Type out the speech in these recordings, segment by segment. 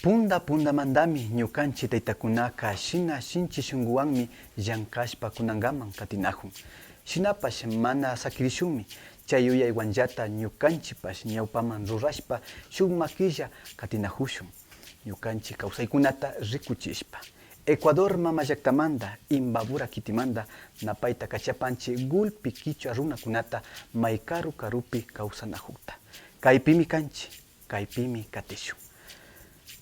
Punda pundamandami ñukanchi taytakunaka shina shinchi shunkuwanmi llankashpa kunankaman katinahun. Shinapash mana sakirishunmi chay yuyaywanllata ñukanchipash ñawpaman rurashpa shuk makilla katinahushun ñukanchik kawsaykunata rikuchishpa. Ecuador mama llaktamanta, Imbabura kitimanta napayta kachapanchik gulpi kichwa runakunata may karu karupi kawsanahukta. Kaypimi kanchik, kaypimi katishun.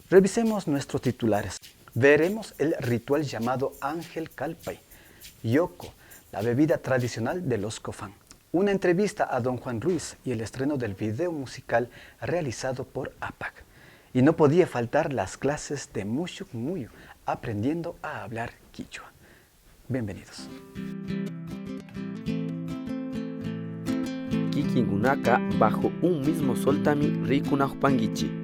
Revisemos nuestros titulares. Veremos el ritual llamado Ángel Calpay, Yoko, la bebida tradicional de los Cofán. Una entrevista a don Juan Ruiz y el estreno del video musical realizado por APAC. Y no podía faltar las clases de Mushuk Muyu, aprendiendo a hablar quichua. Bienvenidos. Kikinkunaka bajo un mismo soltami rikunahupankichi.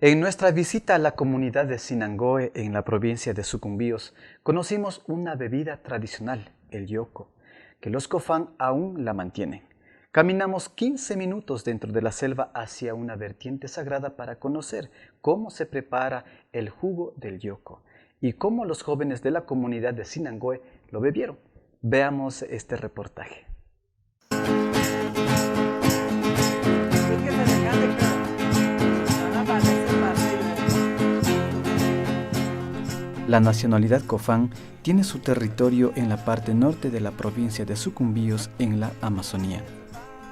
En nuestra visita a la comunidad de Sinangoe, en la provincia de Sucumbíos, conocimos una bebida tradicional, el yoko, que los cofán aún la mantienen. Caminamos 15 minutos dentro de la selva hacia una vertiente sagrada para conocer cómo se prepara el jugo del yoko y cómo los jóvenes de la comunidad de Sinangoe lo bebieron. Veamos este reportaje. La nacionalidad Cofán tiene su territorio en la parte norte de la provincia de Sucumbíos, en la Amazonía.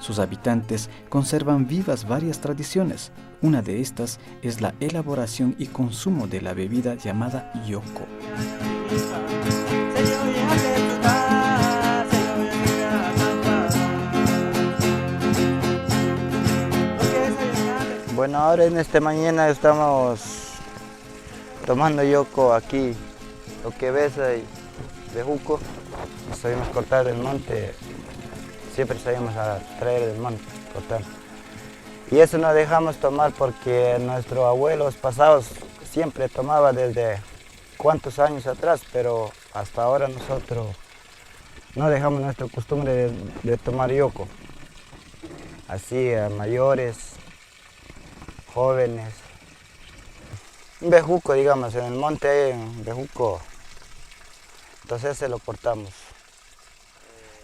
Sus habitantes conservan vivas varias tradiciones. Una de estas es la elaboración y consumo de la bebida llamada yoko. Bueno, ahora en esta mañana estamos tomando yoko aquí, lo que ves ahí, bejuco, sabemos cortar del monte, siempre sabemos a traer del monte, cortar. Y eso no dejamos tomar porque nuestros abuelos pasados siempre tomaba desde cuántos años atrás, pero hasta ahora nosotros no dejamos nuestra costumbre de tomar yoko. Así a mayores, jóvenes. Un bejuco, digamos, en el monte hay un bejuco, entonces ese lo cortamos.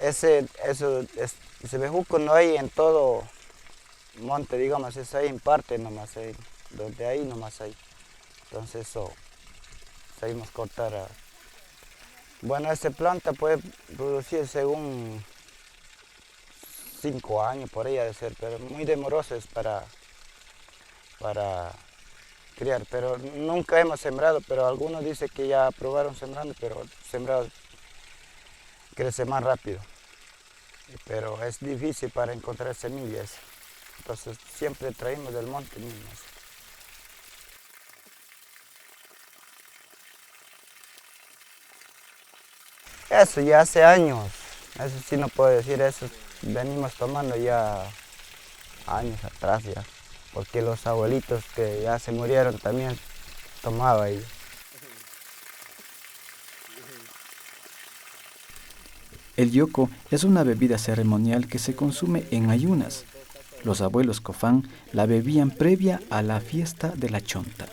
Ese bejuco no hay en todo monte, digamos, es ahí en parte nomás, ahí, donde hay nomás hay. Entonces eso, sabemos cortar. Bueno, esa planta puede producir según 5 años por ahí ha de ser, pero muy demoroso es para criar, pero nunca hemos sembrado, pero algunos dicen que ya probaron sembrando, pero sembrado crece más rápido, pero es difícil para encontrar semillas, entonces siempre traemos del monte mismo. Eso ya hace años, eso sí no puedo decir, eso venimos tomando ya años atrás ya. Porque los abuelitos que ya se murieron también tomaban ellos. El yoko es una bebida ceremonial que se consume en ayunas. Los abuelos Cofán la bebían previa a la fiesta de la chonta.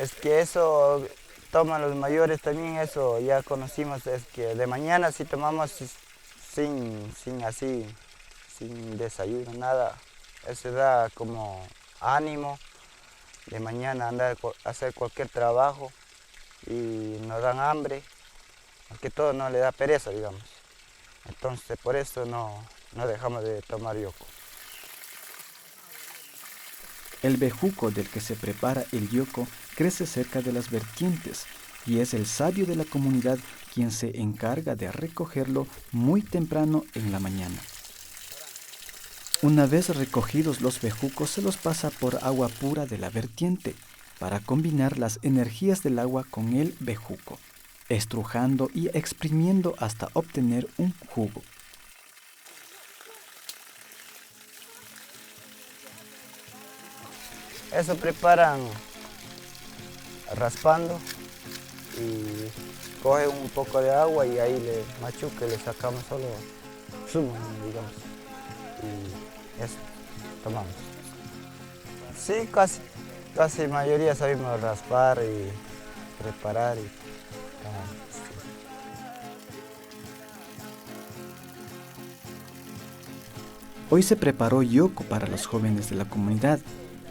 Es que eso toman los mayores también, eso ya conocimos, es que de mañana si tomamos sin así, sin desayuno, nada, eso da como ánimo de mañana andar a hacer cualquier trabajo y nos dan hambre, aunque todo no le da pereza, digamos. Entonces por eso no dejamos de tomar yoko. El bejuco del que se prepara el yoko crece cerca de las vertientes y es el sabio de la comunidad quien se encarga de recogerlo muy temprano en la mañana. Una vez recogidos los bejucos, se los pasa por agua pura de la vertiente para combinar las energías del agua con el bejuco, estrujando y exprimiendo hasta obtener un jugo. Eso preparan raspando y coge un poco de agua y ahí le machuca y le sacamos solo zumo, digamos, y eso, tomamos. Sí, casi mayoría sabemos raspar y preparar y tomar. Sí. Hoy se preparó yoko para los jóvenes de la comunidad,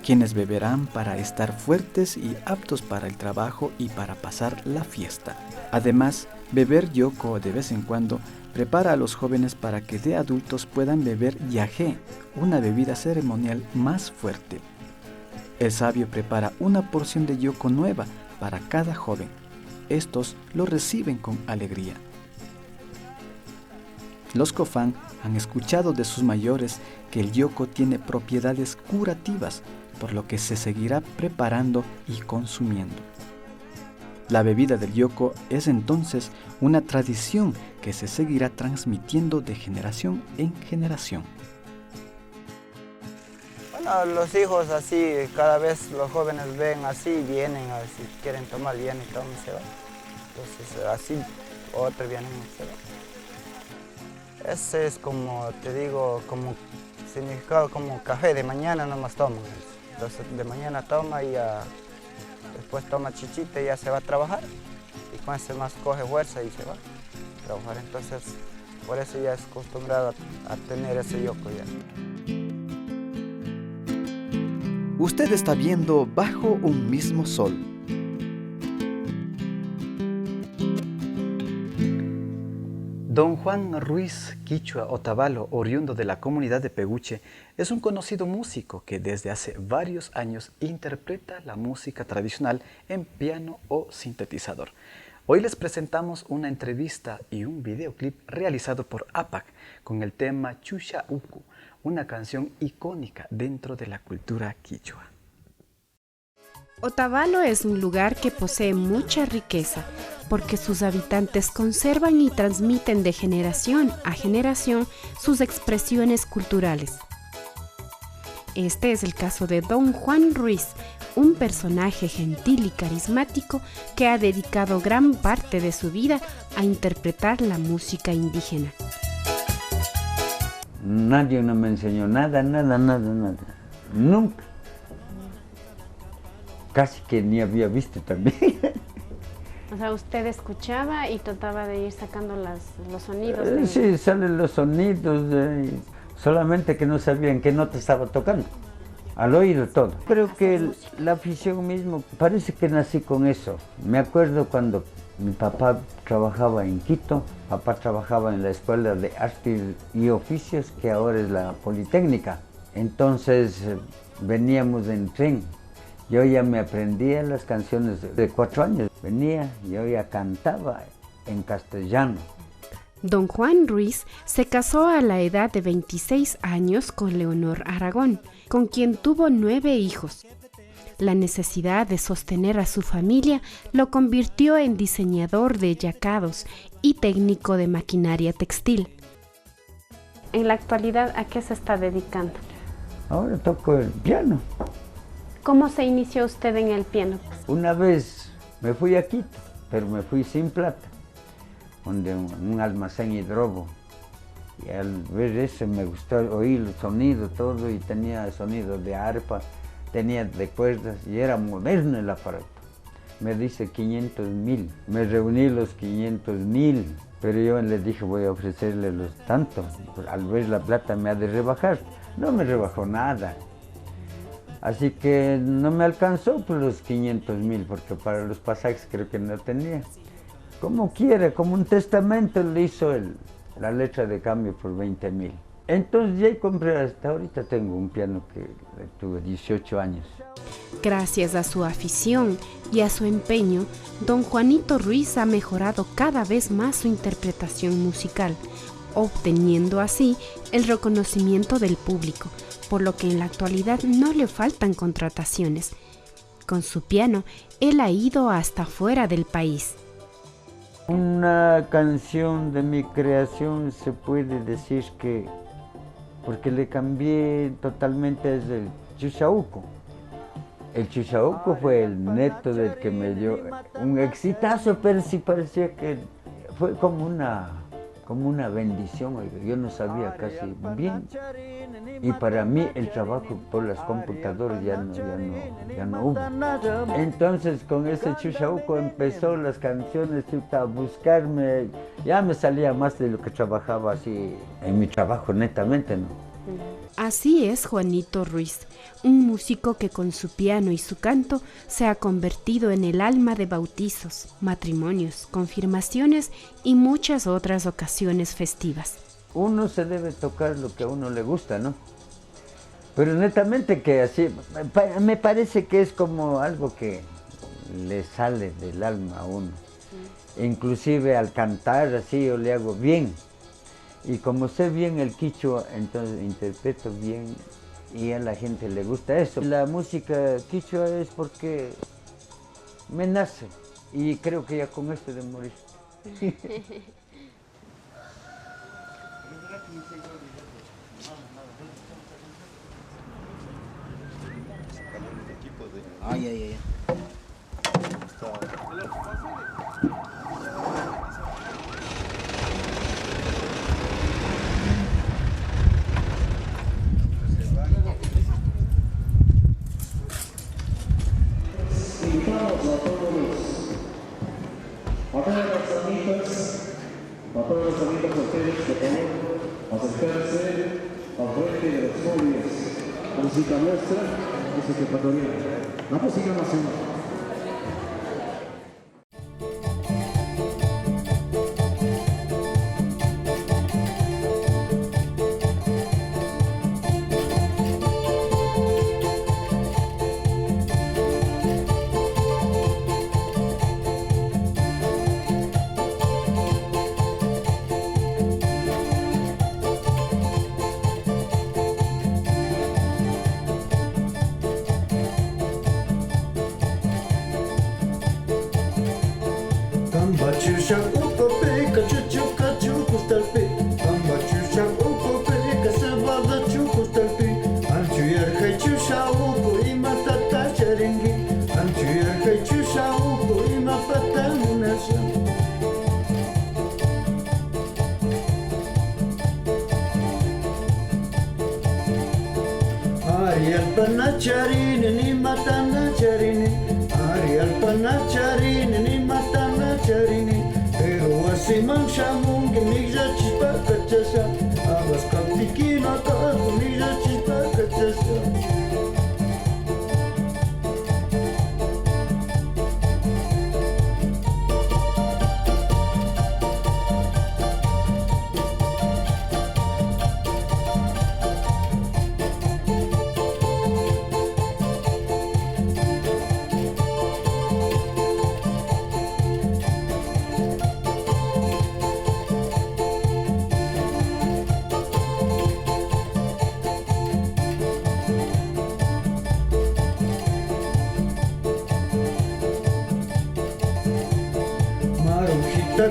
quienes beberán para estar fuertes y aptos para el trabajo y para pasar la fiesta. Además, beber yoko de vez en cuando prepara a los jóvenes para que de adultos puedan beber yagé, una bebida ceremonial más fuerte. El sabio prepara una porción de yoko nueva para cada joven. Estos lo reciben con alegría. Los Cofán han escuchado de sus mayores que el yoko tiene propiedades curativas, por lo que se seguirá preparando y consumiendo. La bebida del yoko es entonces una tradición que se seguirá transmitiendo de generación en generación. Bueno, los hijos así, cada vez los jóvenes ven así, vienen, así quieren tomar, vienen y toman y se van. Entonces así, otros vienen y se van. Ese es como, te digo, como significado como café, de mañana nomás toman. Entonces de mañana toma y ya, después toma chichita y ya se va a trabajar. Y con ese más coge fuerza y se va a trabajar. Entonces por eso ya es acostumbrado a tener ese yoko ya. Usted está viendo Bajo un mismo sol. Don Juan Ruiz Quichua Otavalo, oriundo de la comunidad de Peguche, es un conocido músico que desde hace varios años interpreta la música tradicional en piano o sintetizador. Hoy les presentamos una entrevista y un videoclip realizado por APAC con el tema Chusha Uku, una canción icónica dentro de la cultura quichua. Otavalo es un lugar que posee mucha riqueza, porque sus habitantes conservan y transmiten de generación a generación sus expresiones culturales. Este es el caso de Don Juan Ruiz, un personaje gentil y carismático que ha dedicado gran parte de su vida a interpretar la música indígena. Nadie no me enseñó nada, nada, nada, nada. Nunca. Casi que ni había visto también. O sea, usted escuchaba y trataba de ir sacando los sonidos. Sí, salen los sonidos, solamente que no sabían qué nota estaba tocando. Al oído todo. Creo que la afición mismo, parece que nací con eso. Me acuerdo cuando mi papá trabajaba en Quito, papá trabajaba en la Escuela de Artes y Oficios, que ahora es la Politécnica. Entonces veníamos en tren. Yo ya me aprendía las canciones de 4 años. Venía, yo ya cantaba en castellano. Don Juan Ruiz se casó a la edad de 26 años con Leonor Aragón, con quien tuvo 9 hijos. La necesidad de sostener a su familia lo convirtió en diseñador de yacados y técnico de maquinaria textil. En la actualidad, ¿a qué se está dedicando? Ahora toco el piano. ¿Cómo se inició usted en el piano? Una vez me fui a Quito, pero me fui sin plata, donde un almacén hidrobo. Y al ver eso me gustó oír el sonido, todo, y tenía sonido de arpa, tenía de cuerdas, y era moderno el aparato. Me dice 500.000, me reuní los 500.000, pero yo le dije voy a ofrecerle los tantos. Al ver la plata me ha de rebajar. No me rebajó nada. Así que no me alcanzó por los 500.000, porque para los pasajes creo que no tenía. Como quiera, como un testamento le hizo la letra de cambio por 20.000. Entonces ya compré, hasta ahorita tengo un piano que tuve 18 años. Gracias a su afición y a su empeño, don Juanito Ruiz ha mejorado cada vez más su interpretación musical, obteniendo así el reconocimiento del público, por lo que en la actualidad no le faltan contrataciones. Con su piano, él ha ido hasta fuera del país. Una canción de mi creación se puede decir que, porque le cambié totalmente, es el Chushauco. El Chushauco fue el neto del que me dio un exitazo, pero sí parecía que fue como una bendición, oiga, yo no sabía casi bien. Y para mí el trabajo por las computadoras ya no hubo. Entonces con ese Chushauco empezó las canciones a buscarme, ya me salía más de lo que trabajaba así en mi trabajo netamente, ¿no? Así es Juanito Ruiz, un músico que con su piano y su canto se ha convertido en el alma de bautizos, matrimonios, confirmaciones y muchas otras ocasiones festivas. Uno se debe tocar lo que a uno le gusta, ¿no? Pero netamente que así, me parece que es como algo que le sale del alma a uno. Inclusive al cantar así yo le hago bien. Y como sé bien el quichua, entonces interpreto bien y a la gente le gusta eso. La música quichua es porque me nace y creo que ya con esto de morir. Ay, ay, ay. A todas las amigas de ustedes, por favor, acercarse al frente de los novios. La música nuestra, música ecuatoriana, la música nacional.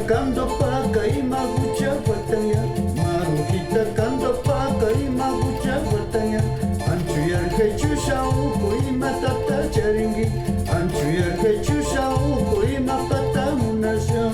Kando paka ima gucha watanya, marujita kando paka ima gucha watanya, anchu yarkay chusha uku ima tata charingi, anchu yarkay chusha uku ima pata munasha.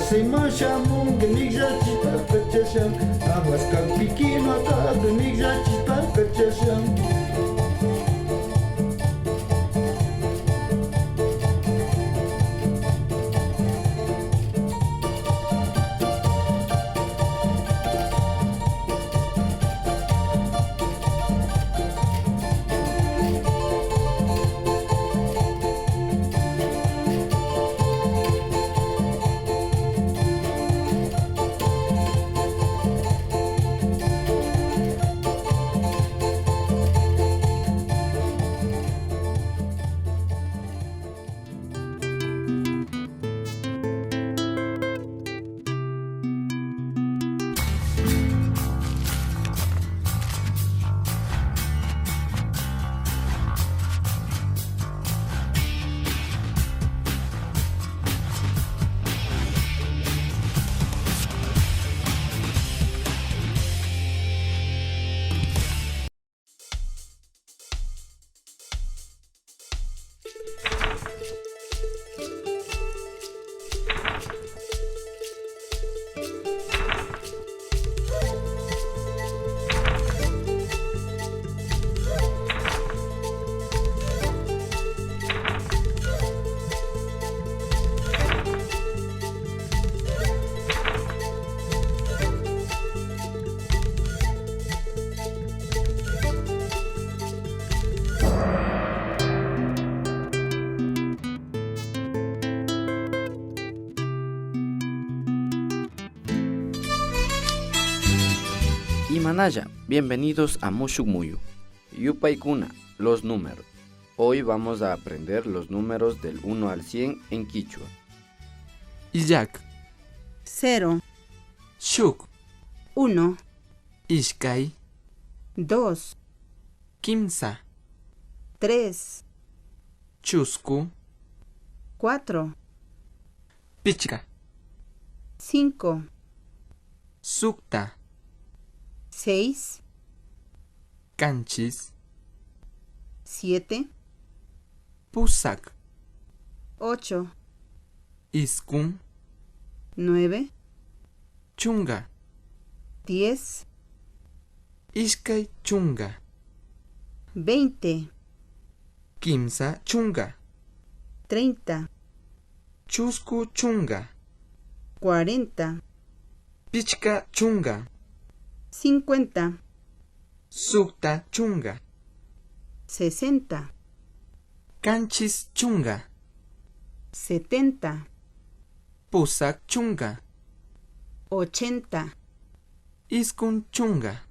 Wasiman shamunki nikllachishpa kachasha Aguas kakpi kinuataka nikllachishpa kachasha. Imanaya, bienvenidos a Mushuk Muyu. Yupaykuna, los números. Hoy vamos a aprender los números del 1 al 100 en quichua. Illak, 0, Shuk, 1, Ishkay, 2, Kimsa, 3, Chusku, 4, Pichka, 5, Sukta, 6, Kanchis, 7, Pusak, 8, Iskun, 9, Chunga, 10, Ishkay chunga, 20, Kimsa chunga, 30, Chusku chunga, 40, Pichka chunga, 50, Sukta chunga, 60, Kanchis chunga, 70, Pusak chunga, 80, Iskun chunga,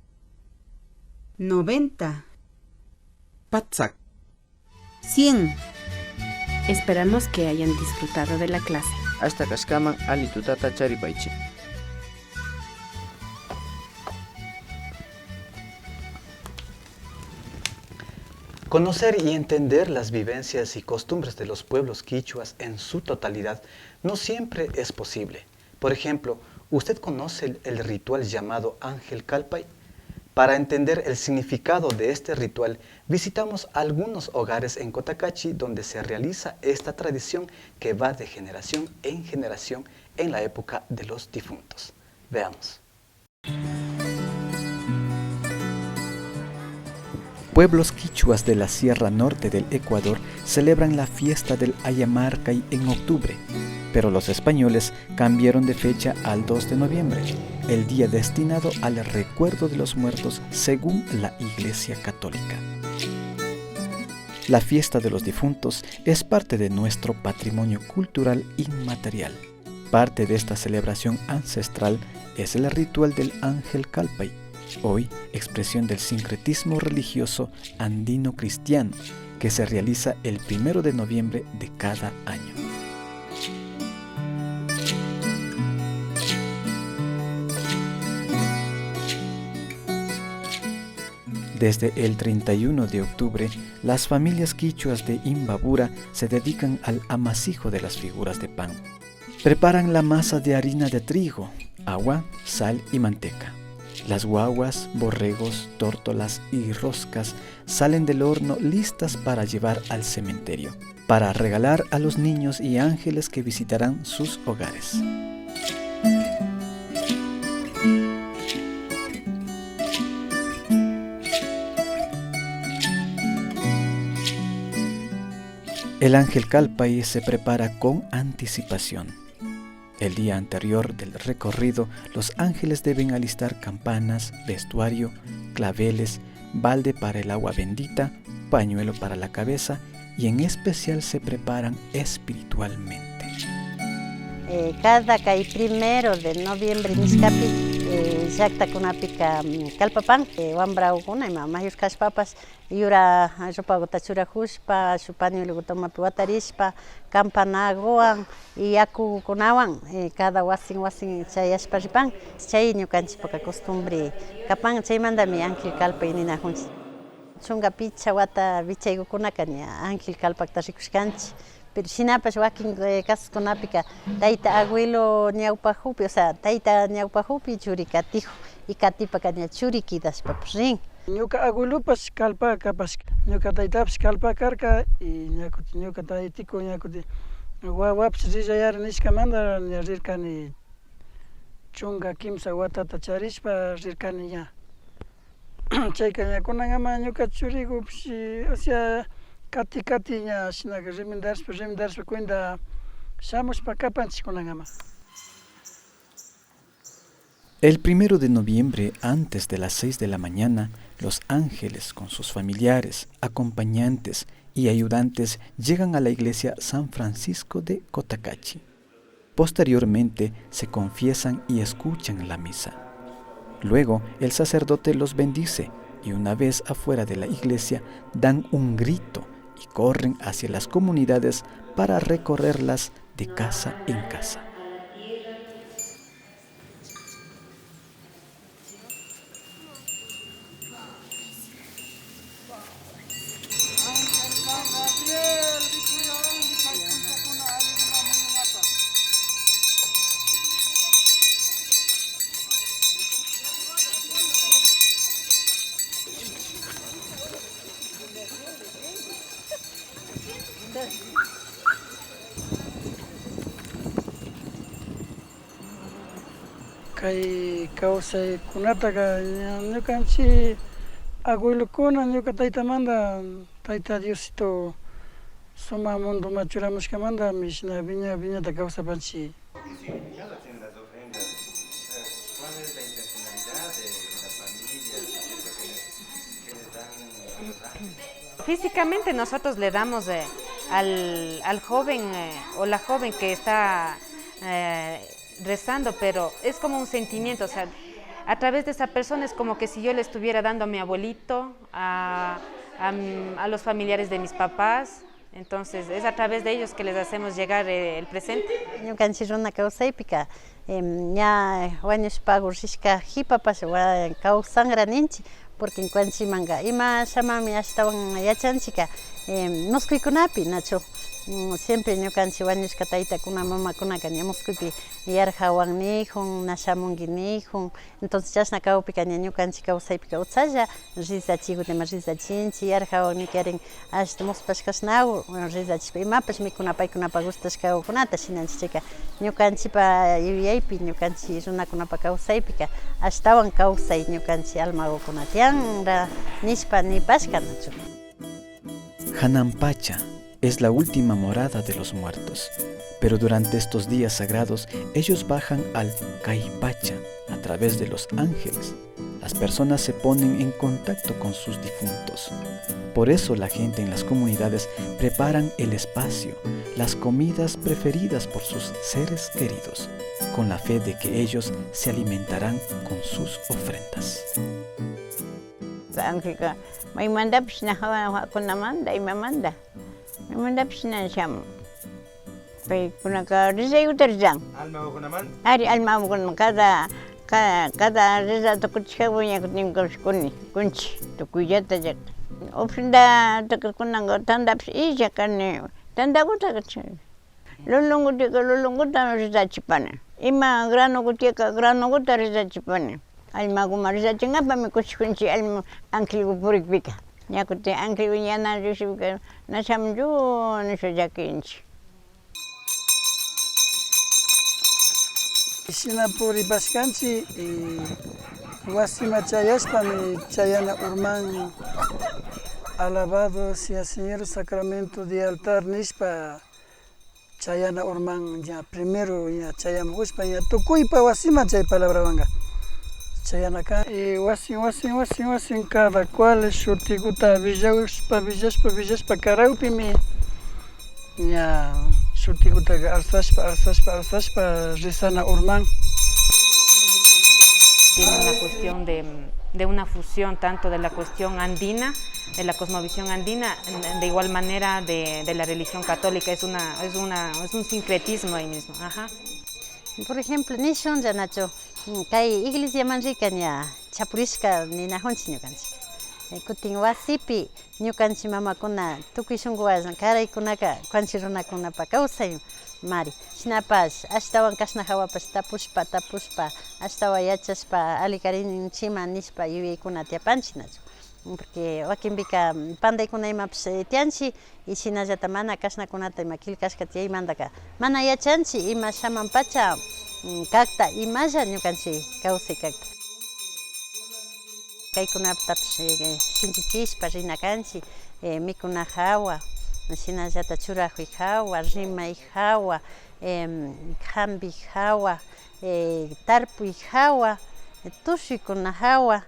90, Patsak. 100. Esperamos que hayan disfrutado de la clase. Hasta kashkaman ali tutata charipaychik. Conocer y entender las vivencias y costumbres de los pueblos quichuas en su totalidad no siempre es posible. Por ejemplo, ¿usted conoce el ritual llamado Ángel Calpay? Para entender el significado de este ritual, visitamos algunos hogares en Cotacachi donde se realiza esta tradición que va de generación en generación en la época de los difuntos. Veamos. Pueblos quichuas de la Sierra Norte del Ecuador celebran la fiesta del Ayamarcay en octubre, pero los españoles cambiaron de fecha al 2 de noviembre, el día destinado al recuerdo de los muertos según la Iglesia Católica. La fiesta de los difuntos es parte de nuestro patrimonio cultural inmaterial. Parte de esta celebración ancestral es el ritual del Ángel Calpay, hoy expresión del sincretismo religioso andino cristiano que se realiza el 1 de noviembre de cada año. Desde el 31 de octubre, las familias quichuas de Imbabura se dedican al amasijo de las figuras de pan. Preparan la masa de harina de trigo, agua, sal y manteca. Las guaguas, borregos, tórtolas y roscas salen del horno listas para llevar al cementerio, para regalar a los niños y ángeles que visitarán sus hogares. El ángel Calpay se prepara con anticipación. El día anterior del recorrido, los ángeles deben alistar campanas, vestuario, claveles, balde para el agua bendita, pañuelo para la cabeza y en especial se preparan espiritualmente. Cada kay 1 de noviembre nishkapi llaqtakunapika kalpapan wambraukuna ima mayush kashpapas yura ropakuta churajushpa shuk pañuelokuta umapi watarishpa campanaguwan y yakukunawan cada wasin wasin chayashpa ripan chay ñukanchikpaka costumbre kapan chaymantami ángel kalpay ninajunchik 15 wata vichaykukunaka ña ángel kalpakta rikushkanchik. Pero shinapash wakin caskunapika tayta abuelo ñawpajupi, o sea, tayta ñawpajupi churi katiju y katipaka ña churi quedashpapash rin. Ñuka abuelopash kalpakapash, ñuka taytapash kalpakarka y ñuka taytiku ñakuti wawapash rillayari nishkamanta ña rirkani 13 watata charishpa rirkani ña. Chayka ña kunankaman ñuka churikupish, o sea, kati kati ña shinaka remendarshpa remendarshpa cuenta shamushpa kapanchik kunankama. El 1 de noviembre, antes de las 6 de la mañana, los ángeles con sus familiares, acompañantes y ayudantes llegan a la iglesia San Francisco de Cotacachi. Posteriormente se confiesan y escuchan la misa. Luego el sacerdote los bendice y una vez afuera de la iglesia dan un grito y corren hacia las comunidades para recorrerlas de casa en casa. Kay kawsaykunataka ñukanchik abuelokuna ñuka taytamanta tayta Diosito sumaq munduman churamushkamanta shina viña viñata kawsapanchik. Físicamente nosotros le damos al joven o la joven que está rezando, pero es como un sentimiento, o sea, a través de esa persona es como que si yo le estuviera dando a mi abuelito, a los familiares de mis papás, entonces es a través de ellos que les hacemos llegar el presente. Ñukanchik runa kawsaypika ña wañushpa rishka jipapash kawsanra ninchik porque ñukanchikmanka ima shamami ashtawan yachanchika muskuykunapi nachu siempre ñukanchik wañushka taytakuna mamakunaka ña muskuypi yarjawan nijun na shamunki nijun entonces chashna kawpika ña ñukanchik kawsaypika utsalla rizachikuta ima rizachinchik yarjawan nikarin ashta muspashkashnaku rizachishpa imapash mikuna paykunapa gustashkakunata shinanchik chayka ñukanchikpa yuyaypi ñukanchik runakunapa kawsaypika ashtawan kawsay ñukanchik almagukuna tiyanra nishpa nipashka nachu. Hanampacha es la última morada de los muertos, pero durante estos días sagrados ellos bajan al Kaipacha a través de los ángeles. Las personas se ponen en contacto con sus difuntos. Por eso la gente en las comunidades preparan el espacio, las comidas preferidas por sus seres queridos, con la fe de que ellos se alimentarán con sus ofrendas. Cada reza Ofrenda tandapish illa kani tantakuta lulunkutika lulunkuta rizachipani ima granukutika granukuta rizachipani almakuma rizachinkapami kushikunchik alma angelku purikpika ña kutin angelku ña na llukshikpika na shamunchu nishpa llakinchik. Shina puripashkanchik y wasima chayashpami chayana urman alabado sea Señor Sacramento de altar nishpa chayana urman ña primero ña chayamushpa ña tukuypa wasiman chay palabrawanka chayana kan. Y wasin wasin wasin wasin cada cual shutikuta villashpa villashpa villashpa karawpimi ña shutikutaka alzashpa alzashpa alzashpa rezana urman. Tiene una cuestión de una fusión tanto de la cuestión andina, de la cosmovisión andina, de igual manera de la religión católica, es un sincretismo ahí mismo. Ajá. Por ejemplo, nishunlla nachu kay iglesiaman rika ña chapurishka ninajunchik ñukanchik. Kutin wasipi ñukanchik mamakuna tukuy shunkuwan karaykunaka ñukanchik runakunapa kawsay mari. Shinapash ashtawan kashna hawapash tapushpa tapushpa ashtawan yachashpa alikarinchikman nishpa yuyaykuna tiyapanchik nachu. Porque wakinpika pantaykuna imapish tiyanchik y shinallata mana kashnakunata ima killkashka tiyaymantaka mana yachanchik ima shaman pacha kakta imalla ñukanchik kawsay kakta. Kaykunatapish shinchichishpa rina kanchik mikuna hawa, shinallata churajuy hawa, rimay hawa, hampi hawa, tarpuy hawa, tushuykuna hawa,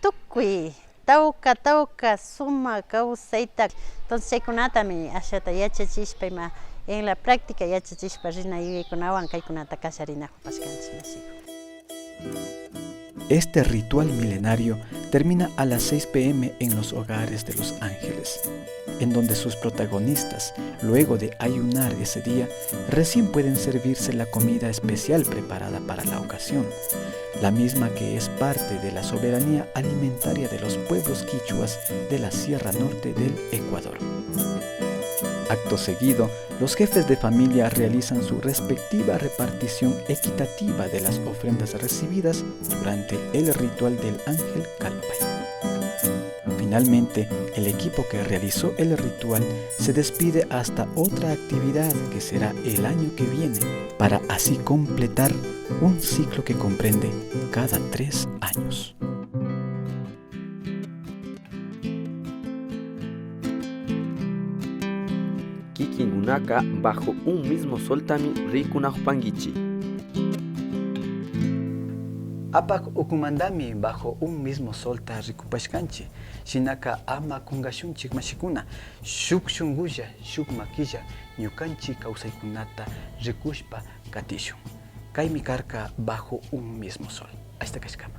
tukuy tawka tawka sumak kawsayta. Entonces chaykunatami ashata yachachishpa ima en la práctica yachachishpa rina yuyaykunawan kaykunata kallarinajupashkanchik mashiku. Este ritual milenario termina a las 6 p.m. en los hogares de Los Ángeles, en donde sus protagonistas, luego de ayunar ese día, recién pueden servirse la comida especial preparada para la ocasión, la misma que es parte de la soberanía alimentaria de los pueblos quichuas de la Sierra Norte del Ecuador. Acto seguido, los jefes de familia realizan su respectiva repartición equitativa de las ofrendas recibidas durante el ritual del Ángel Kalpay. Finalmente, el equipo que realizó el ritual se despide hasta otra actividad que será el año que viene, para así completar un ciclo que comprende cada 3 años. Kikingunaka bajo un mismo soltami rikunajupanguichi. Apak ukumandami bajo un mismo solta rikupashkanchi, shinaka ama kungashunchik mashikuna, shuk shungulla, shuk makilla, ñukanchik kawsaykunata rikushpa katishun. Kaymi karka bajo un mismo sol. Hasta kashkama.